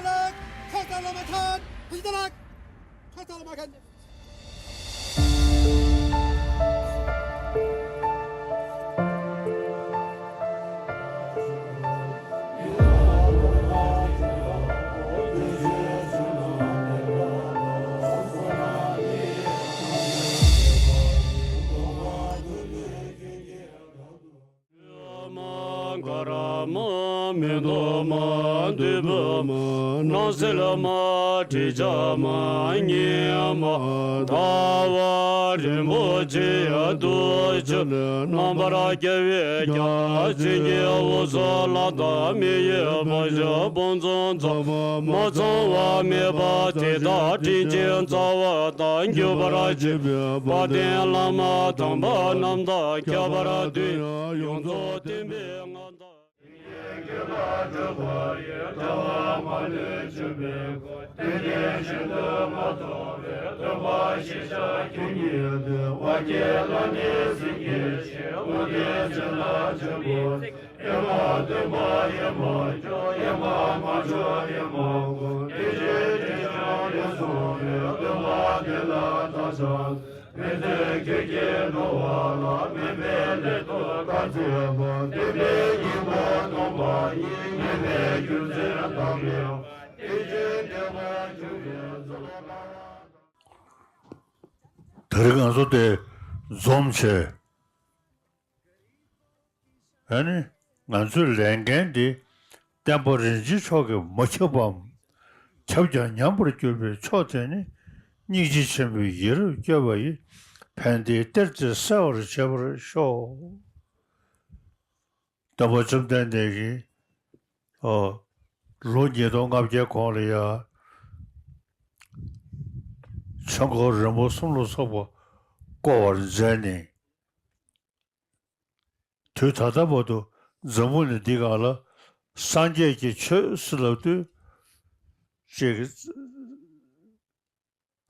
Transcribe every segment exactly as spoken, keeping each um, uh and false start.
ལགས། ཁ་ས་བླ་མ་ཁན། བུ་ཤི་ད་ལགས། ཁ་ས་བླ་མ་ཁན། མ་དཀར་མ་མེ་ཏོག་མ་བདུག་སྤོས་མ་སྣང་གསལ་མ་དྲི་ཆབ་མ་སྙེ་མ་ཟླ་བ་རིན་པོ་ཆེ་ཡ་དུ་ཆུ་རྣམ་པར་རྒྱལ་བའི་རྒྱལ་མཚན་གྱི་དབུ་སོལ་ལ་དྭགས་མི་ཡི་བ་ཞབས་བོ་ཚང་ཚང་མ་ཚང་བ་མེད་པ་དེ་དག་དྲིན་ཅན་རྩ་བ་དང་གྱུར་པར་བྱེད་པའི་དཔལ་ལྡན་བླ་མ་དམ་པ་རྣམས་དང་ཁྱད་པར་དུ་ཡང་ཡོངས་རྫོགས་བསྟན་པའི་མངའ་བདག་ད་རེས་ང་ཚོ་དེ་འཛོམས་བྱས། ཨ་ནི། ང་ཚོའི་ལས་འགན་འདི་བསྟན་པ་རིན་ཆེན་མཆོག་གིས་མ་ཁྱབ་པའམ། ཁྱབ་ཀྱང་ཉམས་པར་གྱུར་པའི་ཕྱོགས་དེ་ནི། སྙིང་རྗེ་ཆེན་པོས་ཡིད་རབ་བསྐྱོད་པ་ཡིས། ཕན་བདེའི་གཏེར་དེ་གསལ་བར་བྱེད་པར་ཤོག། སྟོན་པ་བཅོམ་ལྡན་འདས་ཀྱིས། ཨོ། ལོ་ཉིས་སྟོང་ལྔ་བརྒྱའི་གོང་ལ་ཡ། ཆོས་འཁོར་རིམ་པ་གསུམ་ལ་སོགས་པ་བསྐོར་བར་མཛད་ནས། དུས་ད་ལྟ་བར་དུ་འཛམ་བུ་གླིང་འདི་སྒང་ལ་སངས་རྒྱས་ཀྱི་ཆོས་ཟེར་ལབ་དུས། ཅིག་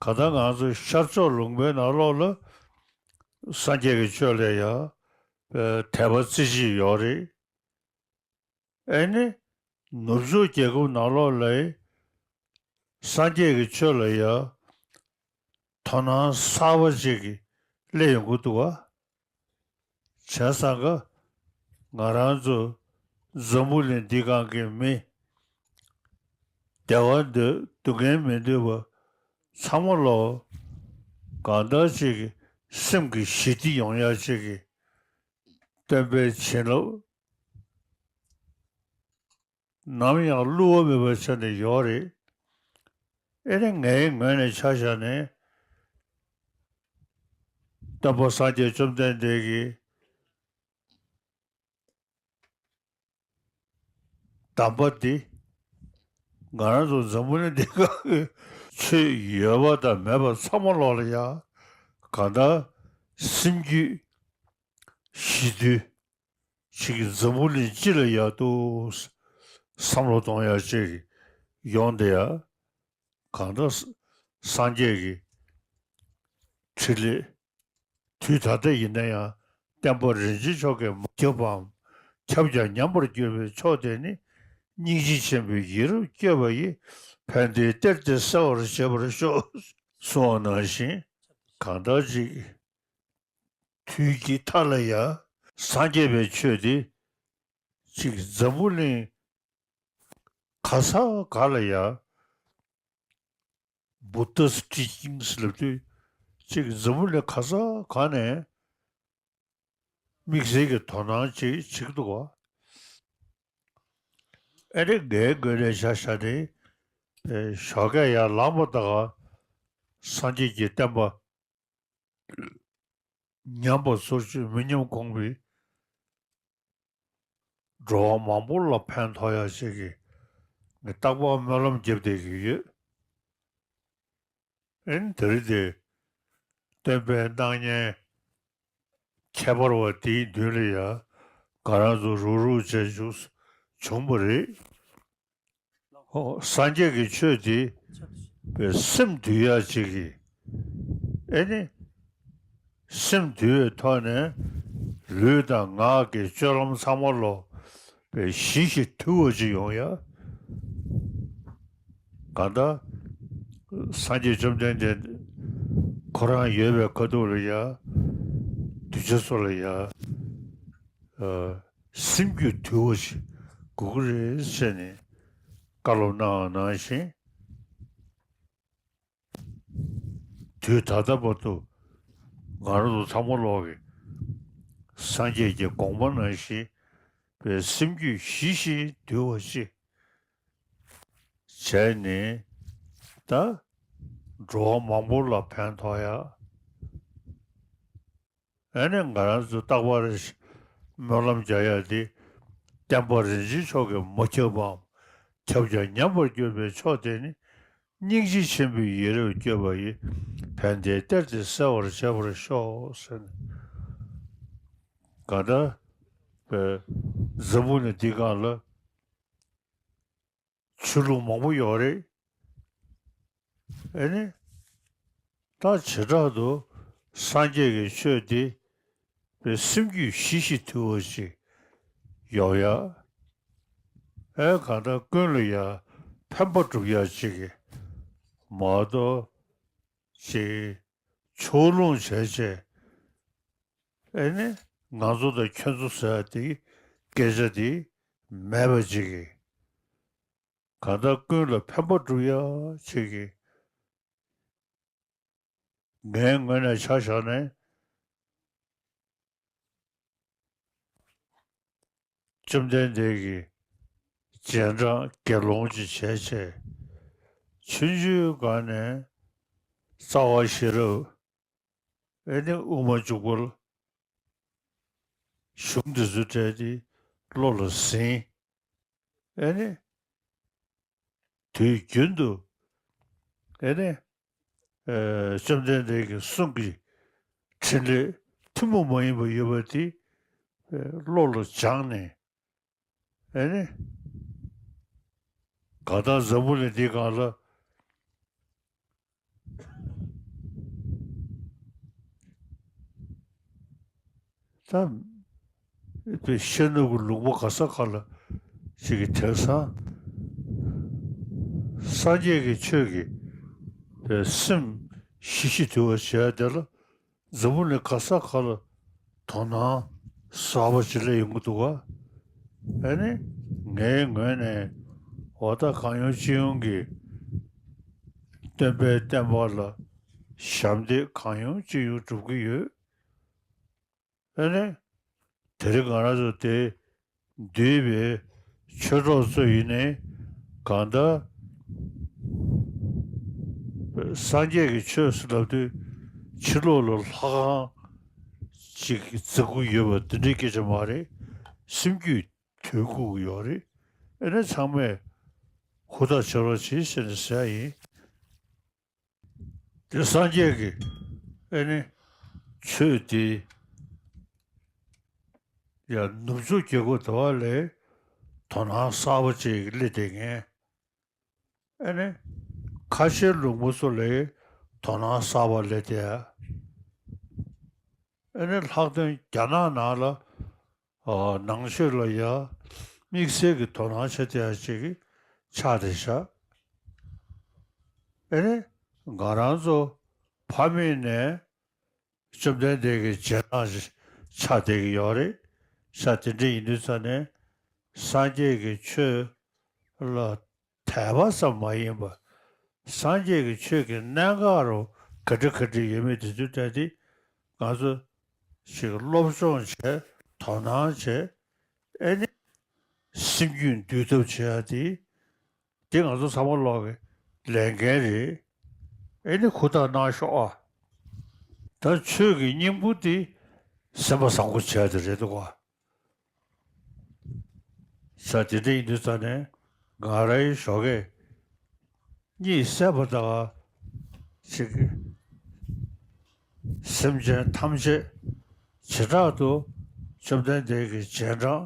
གང་ལྟར་ང་ཚོ་ཤར་ཕྱོགས་ལུང་པའི་ནང་ལོགས་ལ་སངས་རྒྱས་ཀྱི་ཆོས་ལ་ཡང་དད་པ་རྩེ་གཅིག་ཡོད་རེད། ཨེ་ནི། ནུབ་ཕྱོགས་རྒྱལ་ཁབ་ནང་ལོགས་ལ་སངས་རྒྱས་ཀྱི་ཆོས་ལ་ཡང་དོ་སྣང་གསར་པ་ཅིག་གིས་སླེབས་ཡོང་གི་འདུག་ག། བྱས་ཙང་ཀ་ང་རང་ཚོ་འཛམ་བུ་གླིང་འདི་སྒང་གི་མི། བདེ་བ་འདོད། སྡུག་བསྔལ་མི་འདོད་པ་ཚང་མ་ལོ། གང་ལྟར་ཅིག་གི་སེམས་ཀྱི་ཞི་བདེ་ཡོང་ཡ་ཅིག་གི་སྟོན་པའི་བྱིན་རླབས་ནམ་ཡང་བསླུ་བ་མེད་པའི་ཆ་ནས་ཡོད་རེད། ཨེ་ནི་ངའི་ངོས་ནས་ཆ་བཞག་ནས། སྟོན་པ་སངས་རྒྱས་བཅོམ་ལྡན་འདས་ཀྱི་གདམས་པ་འདི། ང་རང་ཚོ་འཛམ་བུ་གླིང་འདི་ག་གི་ཆོས་ཡོད་པ་དང་མེད་པ་ཚང་མ་ལོག་ལ་ཡ། གང་ལྟར་སེམས་རྒྱུད་ཞི་དུལ་ཅིག་གིས་འཛམ་བུ་གླིང་སྤྱི་ལ་ཡག་ཏུ་བསམ་བློ་གཏོང་ཡག་ཅིག་ཡོང་བསྡད་ཡ། གང་ལྟར་སངས་རྒྱས་ཀྱི་ཕྲིན་ལས། དུས་ད་ལྟ་ཡིན་ན་ཡང་བསྟན་པ་རིན་ཆེན་མཆོག་གིས་མ་ཁྱབ་པའམ། ཁྱབ་ཀྱང་ཉམས་པར་གྱུར་པའི་ཕྱོགས་དེ་ནི། སྙིང་རྗེ་ཆེན་པོས་ཡིད་རབ་བསྐྱོད་པ་ཡིས། ཕན་བདེའི་གཏེར་དེ་གསལ་བར་བྱེད་པར་ཤོག། གསུངས་པ་ནང་བཞིན། གང་ལྟར་ཅིག་དུས་ཀྱི་མཐའ་ལ་ཡང་སངས་རྒྱས་པའི་ཆོས་དེ་ཅིག་འཛམ་བུ་གླིང་ག་ས་ག་ལ་ཡང་། བུདྡྷ་ཊི་ཅིང་ཟེར་ལབ་དུས་ཅིག་འཛམ་བུ་གླིང་ག་ས་ག་ནས་དམིགས་བསལ་གྱི་དོ་སྣང་ཅིག་བྱེད་ཀྱི་འདུག་ག། ཨེ་རེད། ངའི་ངོས་ནས་ཆ་བཞག་ནས་ཞོགས་ཀས་ཡར་ལངས་པ་དང་སངས་རྒྱས་ཀྱི་བསྟན་པ་ཉམས་པ་སོར་ཆུད་མི་ཉམས་གོང་འཕེལ། འགྲོ་བ་མང་པོ་ལ་ཕན་ཐོགས་ཡག་ཅིག་གི་ངས་རྟག་པར་སྨོན་ལམ་བརྒྱབ་བསྡད་ཀྱི་ཡོད། ཨེ་ནི་དེ་རིང་དེ་སྟོན་པའི་སྣང་བརྙན་ཁྱད་པར་བ་དེའི་མདུན་ལ་ཡང་ང་རང་ཚོ་རུག་རུག་བྱས་བྱུང་བྱུང་བ་རེད། ཧོ། སངས་རྒྱས་ཀྱི་ཆོས་འདི་པའི་སེམས་འདུལ་ཡག་ཅིག་གི། ཨེ་ནི། སེམས་འདུལ་བའི་ཐོག་ནས་ལུས་དང་ངག་གི་སྤྱོད་ལམ་ཚང་མ་ལོ། པའི་ཞི་ཞིང་དུལ་བ་ཅིག་ཡོང་ཡ། གང་ལྟར་སངས་རྒྱས་བཅོམ་ལྡན་འདས་ཁོ་རང་ཡོད་པའི་ཁ་ཐུག་ལ་ཡ་གདུལ་བྱ་ཚོ་ལ་ཡ་ཨ་སེམས་རྒྱུད་དུལ་བ་ཞིག་དགོས་ཀྱི་རེད་ཟེར་ནས་བཀའ་སློབ་གནང་བ་ནང་བཞིན། དུས་ད་ལྟ་བར་དུ་ང་རང་ཚོ་ཚང་མ་ལོག་གི་སངས་རྒྱས་ཀྱི་དགོངས་པ་ནང་བཞིན་པའི་སེམས་རྒྱུད་ཞི་ཞིང་དུལ་བ་ཞིག་བྱས་ནས་ད་འགྲོ་བ་མང་པོ་ལ་ཕན་ཐོགས་ཡ། ཨ་ནི་ང་རང་ཚོ་རྟག་པར་སྨོན་ལམ་རྒྱག་ཡ་དེ། བསྟན་པ་རིན་ཆེན་མཆོག་གིས་མ་ཁྱབ་པའམ། ཁྱབ་ཀྱང་ཉམས་པར་གྱུར་པའི་མཆོག་དེ་ནི། སྙིང་རྗེ་ཆེན་པོའི་ཡིད་རབ་བསྐྱོད་པ་ཡིས། ཕན་བདེའི་གཏེར་དེ་གསལ་བར་བྱེད་པར་ཤོག་ཟེར་ནས། གང་ལྟར་འཛམ་བུ་གླིང་འདི་སྒང་ལ་ཆོས་ལུགས་མང་པོ་ཡོད་རེད། ཨེ་ནི། ད་བྱེ་བྲག་ཏུ་སངས་རྒྱས་ཀྱི་ཆོས་འདི་པའི་སེམས་རྒྱུད་ཞི་ཞིང་དུལ་བ་ཞིག་ཡོང་ཡ། ཨེ་གང་ལྟར་ཀུན་ལ་ཡ་ཕན་པ་སྒྲུབ་ཡ་ཅིག་གི་མ་གཏོགས་ཅིག་ཕྱོགས་ལྷུང་བྱས་བྱས། ཨེ་ནི་ང་ཚོ་དང་ཁྱོད་ཚོ་ཟེར་ཡ་དེ་སྐད་ཆ་དེ་མེད་པ་ཅིག་གི། གང་ལྟར་ཀུན་ལ་ཕན་པ་སྒྲུབ་ཡ་ཅིག་གི། ངའི་ངོས་ནས་ཆ་བཞག་ནས། བཅོམ་ལྡན་འདས་ཀྱི་རྗེས་འབྲང་དགེ་སློང་ཅིག་བྱས་བྱས། ཆུང་ཆུང་སྒང་ནས་རྩ་བ་ཤེས་རབ། ཨེ་ནི་དབུ་མ་འཇུག་པ་ལ་གཞུང་འདི་ཚོ་བྲལ་ཏེ་བློ་ལ་ཟིན། ཨེ་ནི། དུས་རྒྱུན་དུ་ཨེ་ནི། ཨེ་བཅོམ་ལྡན་འདས་ཀྱི་གསུང་གི་ཕྲིན་ལས་ཐུན་མོང་མ་ཡིན་པ་ཡོད་པ་དེ་ཨེ་བློ་ལ་སྦྱངས་ནས། ཨེ་ནི། གང་ལྟར་འཛམ་བུ་གླིང་འདི་སྒང་ལ། ད་དཔེ་ཤེས་ནུས་ཀྱི་ལུང་པ་ག་ས་ག་ལ་ཅིག་གི་དེང་སང་སངས་རྒྱས་ཀྱི་ཆོས་ཀྱི་དཔེ་སེམས་ཞི་ཞིང་དུལ་བ་བྱས་དེ་ལ། འཛམ་བུ་གླིང་ག་ས་ག་ལ་དོ་སྣང་གསར་པ་ཅིག་སླེབས་ཡོང་གི་འདུག་ག་ཨ་ནི་ངའི་ངོས་ནས་འོ་ད་གང་ཡོང་ཅི་ཡོང་གི་སྟོན་པའི་བསྟན་པ་ལ་ཞབས་འདེགས་གང་ཡོང་ཅི་ཡོང་སྒྲུབ་ཀྱི་ཡོད། ཨ་ནི་དེ་རིང་ང་རང་ཚོ་དེ་འདུས་པའི་ཆོས་གྲོགས་ཚོ་ཡིན་ནའི་གང་ལྟར་སངས་རྒྱས་ཀྱི་ཆོས་ཟེར་ལབ་དུས་ཕྱི་ལོགས་ལ་ལྷ་ཁང་ཅིག་བརྩིགས་ཀྱི་ཡོད་པ་འདི་འདྲའི་སྐད་ཆ་མ་རེད། སེམས་རྒྱུད་དུལ་དགོས་ཀྱི་ཡོད་རེད། ཨ་ནི་ཚང་མས་ཧུར་ཐག་བྱེད་རོགས་བྱེད་ཟེར་ནས་ཟེར་ཡ་ཡིན། དེ་སངས་རྒྱས་ཀྱི་ཨེ་ནི་ཆོས་དེ་ཡང་ནུབ་ཕྱོགས་རྒྱལ་ཁབ་དེ་བ་ལས་དོ་སྣང་གསར་པ་ཅིག་སླེབས་བསྡད་མཁན། ཨེ་ནི་ཁ་ཆེའི་ལུང་པ་ཚོ་ལས་དོ་སྣང་གསར་པ་སླེབས་བསྡད་ཡ། ཨེ་ནི་ལྷག་དོན་རྒྱ་ནག་ནང་ལ་ཨ་ནང་ཆོས་ལ་ཡ་དམིགས་བསལ་གྱི་དོ་སྣང་བྱེད་བསྡད་ཡ་ཅིག་ཆགས་བསྡད་ཤག་ཨེ་ནི་ང་རང་ཚོ་ཕ་མེས་ནས་བཅོམ་ལྡན་འདས་ཀྱི་རྗེས་འབྲང་ཆགས་བསྡད་ཀྱི་ཡོད་རེད། ཤག་དེ་འདྲ་ཡིན་དུས་ཙ་ནས་སངས་རྒྱས་ཀྱི་ཆོས་ལ་དད་པ་ཙམ་མ་ཡིན་པར་སངས་རྒྱས་ཀྱི་ཆོས་ཀྱི་གནད་འགག་རུ་ག་འདྲ་ག་འདྲ་ཡོད་མེད་དེ་ཚོའི་གྲས་དེ་ང་ཚོ་ཞིག་སློབ་སྦྱོང་བྱས་དོ་སྣང་བྱས་ཨེ་ནི་སེམས་རྒྱུད་འདུལ་ཐབས་བྱེད་ཡ་དེ་དེ་ང་ཚོ་ཚང་མ་ལོག་གི་ལས་འགན་རེད། ཨེ་ནི་ཧུར་ཐག་གནང་ཤོག་ཨ། ད་ཆོས་ཀྱི་སྙིང་པོ་དེ་སེམས་པ་བཟང་པོ་བྱེད་ཡ་དེ་རེད་འདུག་ག་ས་དེ་འདྲ་ཡིན་དུས་ཙ་ནས་ང་རའི་ཞོགས་ཀས་གཉིད་སད་པ་དང་ཅིག་སེམས་ཅན་ཐམས་ཅད་བྱེ་བྲག་ཏུ་བཅོམ་ལྡན་འདས་ཀྱི་རྗེས་འབྲང་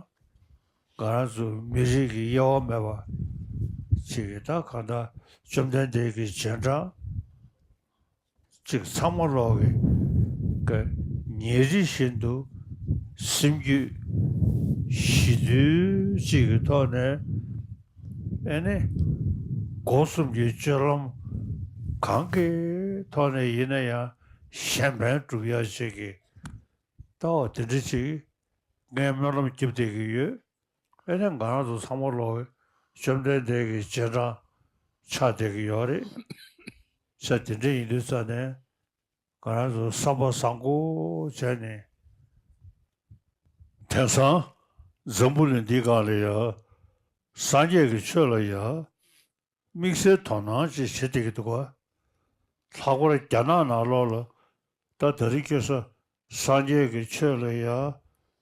ང་རང་ཚོ་མི་རིགས་ཀྱི་དབྱེ་བ་མེད་པ་ཅིག་གི་ད་གང་ལྟར་བཅོམ་ལྡན་འདས་ཀྱི་རྗེས་འབྲང་། ཅིག་ཚང་མ་ལོག་གི་ཉིན་རེ་བཞིན་དུ་སེམས་རྒྱུད་ཞི་དུལ་ཅིག་གི་ཐོག་ནས་ཨེ་ནི་ སྒོ་གསུམ་གྱི་སྤྱོད་ལམ་གང་གི་ཐོག་ནས་ཡིན་ན་ཡང་གཞན་ཕན་སྒྲུབ་ཡ་ཅིག་གི་ལྟ་བ་དེ་འདྲ་ཅིག་ངས་སྨོན་ལམ་བརྒྱབ་བསྡད་ཀྱི་ཡོད། ཨེ་ནས་ང་རང་ཚོ་ཚང་མ་ལོག་བཅོམ་ལྡན་འདས་ཀྱི་རྗེས་འབྲང་ཆགས་བསྡད་ཀྱི་ཡོད་རེད། ས་དེ་འདྲ་ཡིན་དུས་ཙ་ནས། ང་རང་ཚོ་བསམ་པ་བཟང་པོ་བྱས་ནས། དེང་སང་འཛམ་བུ་གླིང་འདི་སྒང་ལ་ཡ། སངས་རྒྱས་ཀྱི་ཆོས་ལ་ཡ། དམིགས་བསལ་དོ་སྣང་ཅིག་བྱེད་བསྡད་ཀྱི་འདུག་ག་ལྷག་པར་རྒྱ་ནག་ནང་ལོགས་ལ། ད་དེ་རིང་ཁ་སང་སངས་རྒྱས་ཀྱི་ཆོས་ལ་ཡ།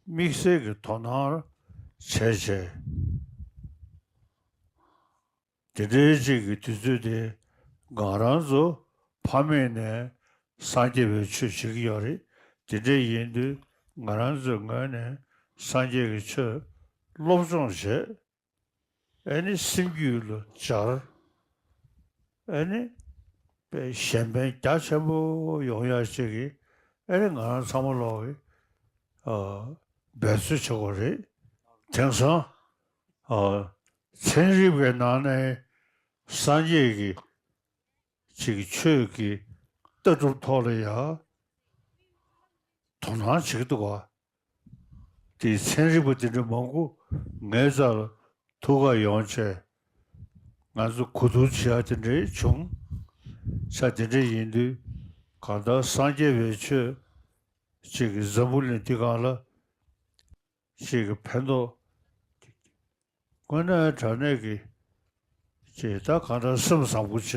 དམིགས་བསལ་གྱི་དོ་སྣང་བྱས་བྱས། དེ་འདྲའི་ཅིག་གི་དུས་ཚོད་དེ། ང་རང་ཚོ་ཕ་མེས་ནས་སངས་རྒྱས་པའི་ཆོས་བྱེད་ཀྱི་ཡོད་རེད། དེ་འདྲ་ཡིན་དུས་ང་རང་ཚོའི་ངོས་ནས་སངས་རྒྱས་ཀྱི་ཆོས་སློབ་སྦྱོང་བྱས། ཨེ་ནི་སེམས་རྒྱུད་ལ་སྦྱར། ཨེ་ནི་པའི་གཞན་ཕན་རྒྱ་ཆེན་པོ་ཡོང་ཡ་ཅིག་གི། ཨེ་ནི་ང་རང་ཚང་མ་ལོག་གི་ཨ་འབད་རྩོལ་བྱེད་དགོས་རེད། དེང་སང་ཨ་ཚན་རིག་པའི་ནང་ནས་སངས་རྒྱས་ཀྱི་ཅིག་ཆོས་ཀྱི་ལྟ་གྲུབ་ཐོག་ལ་ཡ། དོ་སྣང་བྱེད་ཀྱི་འདུག་ག་དེ་ཚན་རིག་པ་དེ་འདྲ་མང་པོ་ངའི་རྩ་ལ་ཐུག་ག་ཡོང་བྱས། ང་ཚོ་གོ་བསྡུར་བྱེད་ཡ་དེ་འདྲ་བྱུང་། ས་དེ་འདྲ་ཡིན་དུས་གང་ལྟར་སངས་རྒྱས་པའི་ཆོས་ཅིག་གི་འཛམ་བུ་གླིང་འདི་སྒང་ལ་ཅིག་གི་ཕན་ཐོགས། དངོས་གནས་དྲང་གནས་ཀྱི་ཅེས་ད་གང་ལྟར་སེམས་བཟང་པོ་བྱེད་ཡ་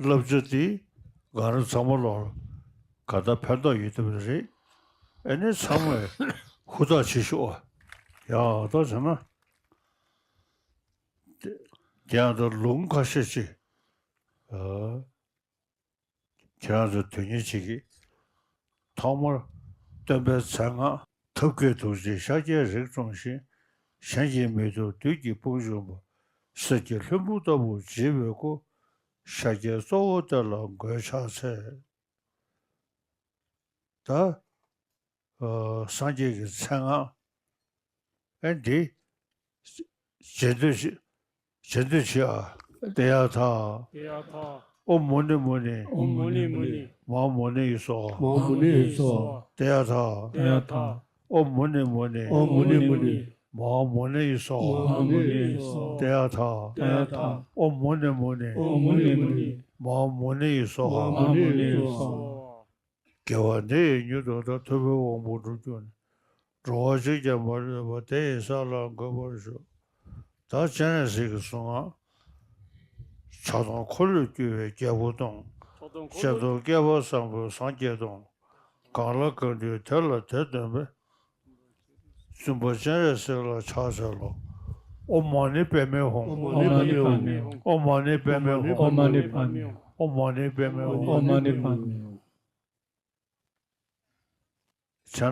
བསླབ་བྱ་འདི་ང་རང་ཚང་མ་ལོག་ག་ད་ཕན་ཐོགས་ཡོད་ཐུབ་རེད། ཨེ་ནས་ཚང་མས་ཧུར་ཐག་བྱེད་ཤོག་ཨ། ཡག་ཐག་བྱས་ན། དེ་དེ་ཡང་ད་ལུང་ཁ་ཤས་ཅིག་ཨ། ཁྱེད་རང་ཚོ་དོན་གཉེར་བྱེད་ཀྱི། ཐོག་མར་སྟོན་པའི་མཚན་སྔགས། ཐབས་མཁས་ཐུགས་རྗེས་ཤཱཀྱའི་རིགས་སྲུང་ཞིང་། གཞན་གྱིས་མི་ཐུབ་བདུད་ཀྱི་དཔུང་འཇོམས་པ། གསེར་གྱི་ལྷུན་པོ་ལྟ་བུར་བརྗིད་པའི་སྐུ། ཤཱཀྱའི་གཙོ་བོ་དེ་ལ་མགོས་ཕྱག་འཚལ། ད། ཨ། སངས་རྒྱས་ཀྱི་མཚན་སྔགས། ཨེ་འདི། རྗེས་ཟློས་བྱེད། རྗེས་ཟློས་བྱེད་ཨ། ཏདྱ་ཐཱ། ཏདྱ་ཐཱ། ཨོཾ་མུ་ནེ་མུ་ནེ། ཨོཾ་མུ་ནེ་མུ་ནེ། མ་ཧཱ་མུ་ནེ་ཡེ་སྭཱ་ཧཱ། མ་ཧཱ་མུ་ནེ་ཡེ་སྭཱ་ཧཱ། ཏདྱ་ཐཱ། ཏདྱ་ཐཱ། ཨོཾ་མུ་ནེ་མུ་ནེ། ཨོཾ་མུ་ནེ་མུ་ནེ། མ་ཧཱ་མུ་ནེ་ཡེ་སྭཱ་ཧཱ། མ་ཧཱ་མུ་ནེ་ཡེ་སྭཱ་ཧཱ། ཏདྱ་ཐཱ། ཏདྱ་ཐཱ། ཨོཾ་མུ་ནེ་མུ་ནེ། ཨོཾ་མུ་ནེ་མུ་ནེ། མ་ཧཱ་མུ་ནེ་ཡེ་སྭཱ་ཧཱ། མ་ཧཱ་མུ་ནེ་ཡེ་སྭཱ་ཧཱ། དགེ་བ་འདི་ཡིས་མྱུར་དུ་བདག། ཐུབ་པའི་དབང་པོ་འགྲུབ་གྱུར་ནས། འགྲོ་བ་གཅིག་ཀྱང་མ་ལུས་པ། དེ་ཡི་ས་ལ་འགོད་པར་ཤོག། ད་སྤྱན་རས་གཟིགས་ཀྱི་གཟུངས་སྔགས། ཕྱག་སྟོང་འཁོར་ལོས་སྒྱུར་བའི་རྒྱལ་པོ་སྟོང་། ཕྱག་སྟོང་འཁོར་ལོས། སྤྱན་སྟོང་བསྐལ་པ་བཟང་པོའི་སངས་རྒྱས་སྟོང་། གང་ལ་གང་འདུལ་དེ་ལ་དེ་སྟོན་པའི། བཙུན་པ་སྤྱན་རས་གཟིགས་ལ་ཕྱག་འཚལ་ལོ། ཨོཾ་མ་ཎི་པདྨེ་ཧཱུྃ། ཨོཾ་མ་ཎི་པདྨེ་ཧཱུྃ། ཨོཾ་མ་ཎི་པདྨེ་ཧཱུྃ། ཨོཾ་མ་ཎི་པདྨེ་ཧཱུྃ། ཨོཾ་མ་ཎི་པདྨེ་ཧཱུྃ། ཨོཾ་མ་ཎི་པདྨེ་ཧཱུྃ། བྱས་ན།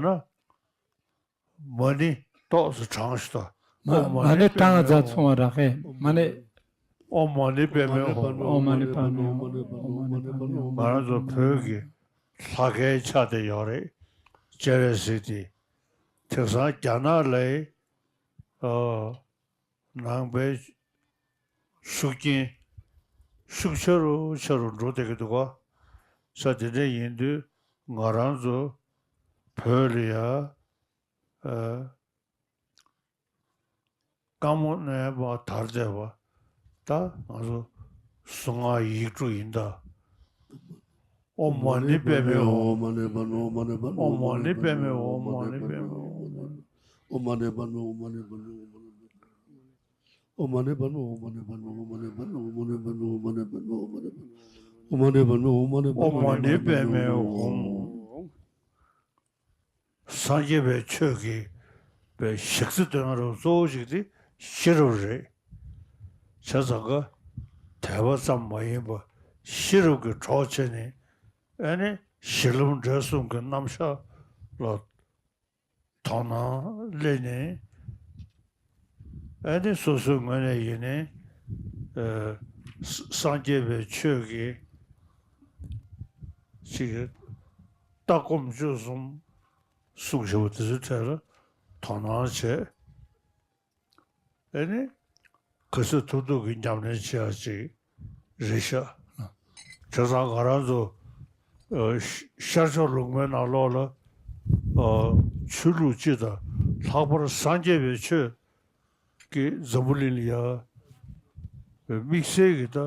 མ་ཎི་ཏོག་ཙམ་བགྲངས་ཤིག་དང་། མ་ཨོཾ་མ་ཎི་པདྨེ་ཧཱུྃ། མ་ཎི་བགྲངས་ཙམ་ཚང་བ་རག་གས། མ་ཎི། ཨོཾ་མ་ཎི་པདྨེ་ཧཱུྃ། ཨོཾ་མ་ཎི་པདྨེ་ཧཱུྃ། ཨོཾ་མ་ཎི་པདྨེ་ཧཱུྃ། ང་རང་ཚོ་བོད་ཀྱི་ལྷ་སྐལ་ཆགས་བསྡད་ཡོད་རེད། སྤྱན་རས་གཟིགས་དེ། དེང་སང་རྒྱ་ནག་ལའི་ཨ། ནང་པའི་ཤུགས་རྐྱེན་ཤུགས་ཆེ་རུ་ཆེ་རུ་འགྲོ་བསྡད་ཀྱི་འདུག་ག་ས་དེ་འདྲ་ཡིན་དུས་ང་རང་ཚོ་བོད་ལ་ཡ། ཨ། རྐང་མོ་ནས་མར་དར་བསྡད་པ། ད་ང་ཚོ་གཟུངས་སྔགས་ཡིག་དྲུག་ཡིན་ད། ཨོཾ་མ་ཎི་པདྨེ་ཧཱུྃ། ཨོཾ་མ་ཎི་པདྨེ་ཧཱུྃ། ཨོཾ་མ་ཎི་པདྨེ་ཧཱུྃ། ཨོཾ་མ་ཎི་པདྨེ་ཧཱུྃ། ཨོཾ་མ་ཎི་པདྨེ་ཧཱུྃ། ཨོཾ་མ་ཎི་པདྨེ་ཧཱུྃ། ཨོཾ་མ་ཎི་པདྨེ་ཧཱུྃ། ཨོཾ་མ་ཎི་པདྨེ་ཧཱུྃ། ཨོཾ་མ་ཎི་པདྨེ་ཧཱུྃ། ཨོཾ་མ་ཎི་པདྨེ་ཧཱུྃ། ཨོཾ་མ་ཎི་པདྨེ་ཧཱུྃ། སངས་རྒྱས་པའི་ཆོས་ཀྱི་པའི་གཞི་རྩ་སྟོན་རབས་གཙོ་བོ་ཞིག་དེ་ཤེས་རབ་རེད། བྱས་ཙང་ཀ་དད་པ་ཙམ་མ་ཡིན་པར་ཤེས་རབ་ཀྱི་གྲོགས་བྱས་ནས། ཨ་ནི་གཞི་ལམ་འབྲས་གསུམ་གྱི་རྣམ་གཞག་ལ་དོ་སྣང་སླེབས་ནས། ཨ་ནི་སོ་སོའི་ངོས་ནས་ཡིན་ནའི། ཨ། ས་སངས་རྒྱས་པའི་ཆོས་ཀྱི་ཅིག་ལྟ་སྒོམ་སྤྱོད་གསུམ་གསུང་བཞིན་པ་དེ་ཚོའི་གྲས་ལ་དོ་སྣང་བྱས། ཨ་ནི་ག་ཚོད་ཐུབ་ཐུབ་ཀྱི་ཉམས་ལེན་བྱེད་ཡ་ཅིག་ རེད་ཤག་བྱས་ཙང་ང་རང་ཚོ་ཨ་ཤར་ཕྱོགས་ལུང་པའི་ནང་ལོགས་ལ་ཨ་ཆོས་ལུགས་སྤྱི་དང་ལྷག་པར་སངས་རྒྱས་པའི་ཆོས་ཀྱི་འཛམ་བུ་གླིང་ལ་ཡ་དམིགས་བསལ་གྱི་ད་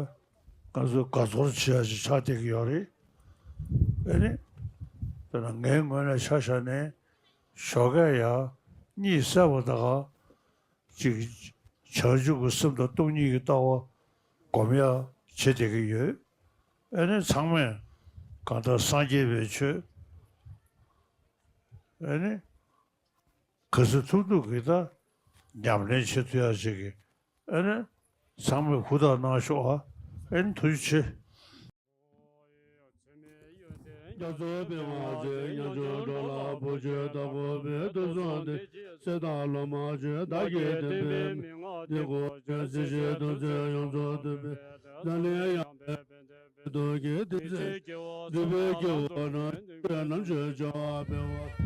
ང་ཚོ་དགའ་ཚོར་བྱེད་ཡ་ཞིག་ཆགས་བསྡད་ཀྱི་ཡོད་རེད། ཨ་ནི་དཔེར་ན་ངའི་ངོས་ནས་ཆ་བཞག་ནས་ཞོགས་ཀས་ཡ་གཉིད་སད་པ་དང་གཅིག་བྱང་ཆུབ་ཀྱི་སེམས་དང་སྟོང་ཉིད་ཀྱི་ལྟ་བ་སྒོམ་ཡ་བྱེད་བསྡད་ཀྱི་ཡོད། ཨ་ནི་ཚང་མས་གང་ལྟར་སངས་རྒྱས་པའི་ཆོས་ཨ་ནི་ག་ཚོད་ཐུབ་ཐུབ་ཀྱིས་ད་ཉམས་ལེན་བྱེད་ཐུབ་ཡ་ཅིག་གི་ཨ་ནི་ཚང་མས་ཧུར་ཐག་གནང་ཤོག་ཨ། ཨ་ནི་ཐུགས་རྗེ་ཆེ། རྒྱ་མཚོ་པདྨ་ཆེ། རྒྱ་མཚོ་འགྲོ་ལ་བུ་ཆེ། ད་ཁོ་པའི་དུས་སུ་འདི་ཚེ་ད་ལོ་མ་ཆེ། བདག་གི་དེ་པའི་མི་ང་དེ་ཁོ་ཆེ། སྲིད་ཞི་དུ་ཚེ་ཡོངས་རྫོགས་དུ་པའི་ད་ལས་ཡང་པའི་དུ་གི་དེ་ཚེ་འདི་པའི་སྐྱེ་བོ་རྣམས་ཀྱི་རྣམ་དཔྱོད་བྱ་བ་འཕེལ་བ།